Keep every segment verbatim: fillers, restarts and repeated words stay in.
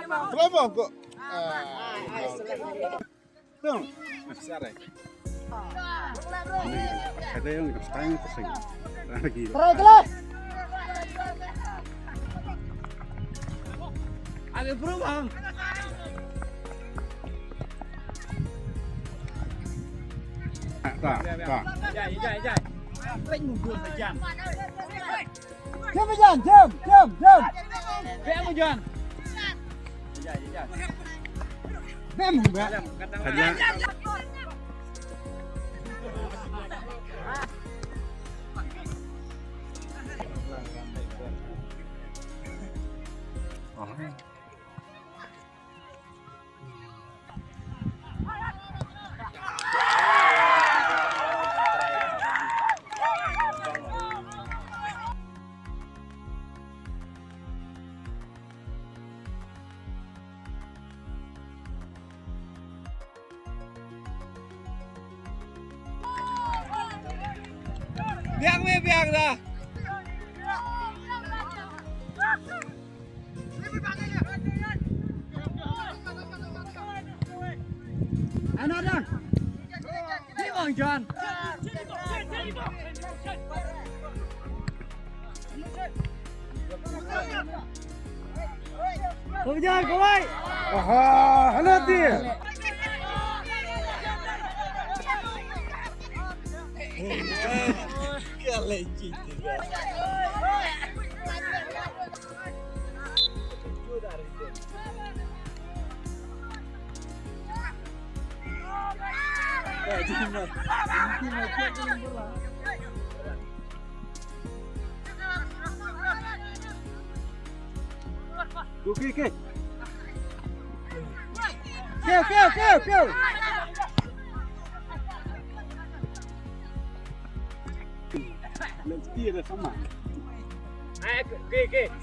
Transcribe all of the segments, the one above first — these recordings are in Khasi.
Terima kasih. Dong. Siarai. Ada yang stang pusing. Lagi. Terus, terus. Ada berubah. Tak, tak. Jai, jai, jai. Apa yang mundur saja? Jam, jam, jam, jam, jam. Bem, jam. Bem, bem. Jam, kata. Biang me, biang dah. Ana dang. Ni Ong Jan. Ong Jan, kawai. Aha, hana ti. Kale citi. Go, kick, kick. Kick, kick, kick, kick. Let's be the same. Ai, kick, kick.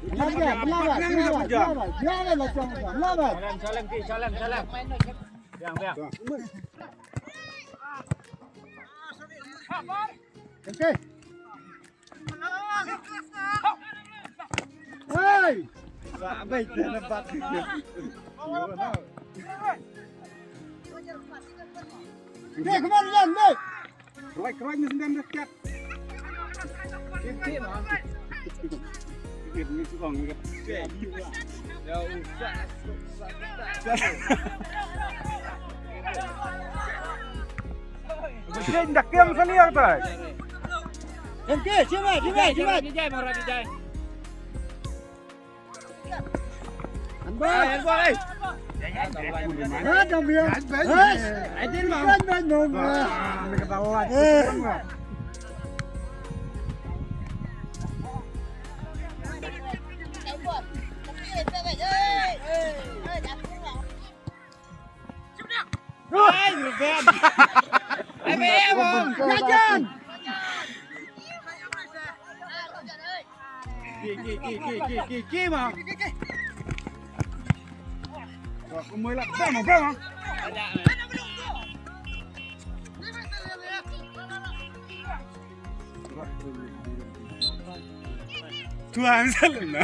Belakang, belakang, belakang, belakang, belakang. Salam, salam, kick, salam, salam. Biang, biang. Okay. Hey! Ba, ba, ita na bat. Dek, kemana, Jan? Dek! Keroy, keroy, ni sendiri dekat. Kit, kit, ah. Kit, ni tukang dekat. Ya, usah. Jin dak tiang senior tai. Em ke, sima, sima, sima. Dijai, dijai, mara dijai. Anbal. Ai, anbal, ai. Ha, dah biar. Anbal. Hai. Ai, din, bang. Anbal, anbal. Wah, ni ketawa. Eh. Hai, Ruben. Hai, Ruben. Rajan. Ki, ki, ki, bang. Wah, kumoi lah. Bang, bang. Tuan salam na.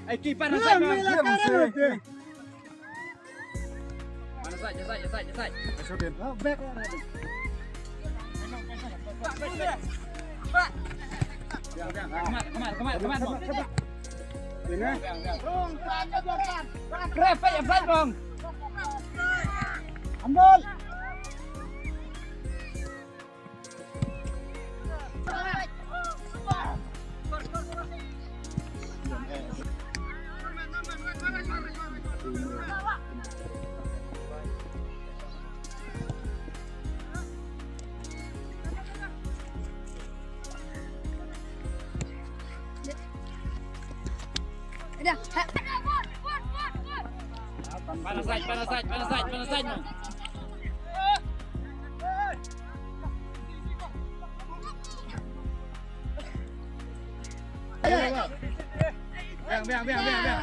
Ai, keeper na sa. Mana side, side, side, side. Back. Come on, come on, come on, come on. Ini. Ref, ya, flight, bang. Ambil. Dah. Panas side, panas side, panas side, panas side, man. Biang, biang, biang, biang, biang.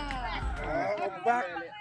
Ah, obat.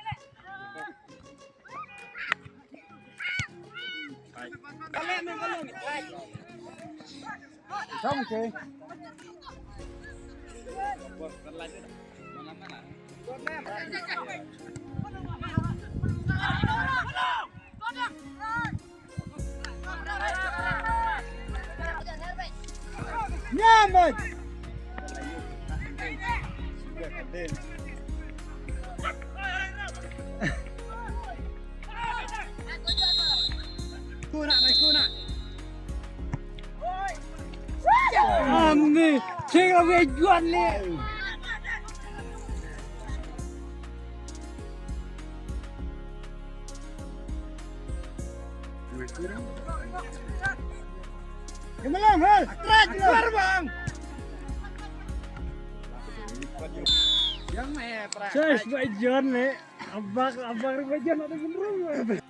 Ami, check away John le. Kemelang hal. Strike bang. Yang eh. Cheers by John le. Abang, abang by John ada gendrum.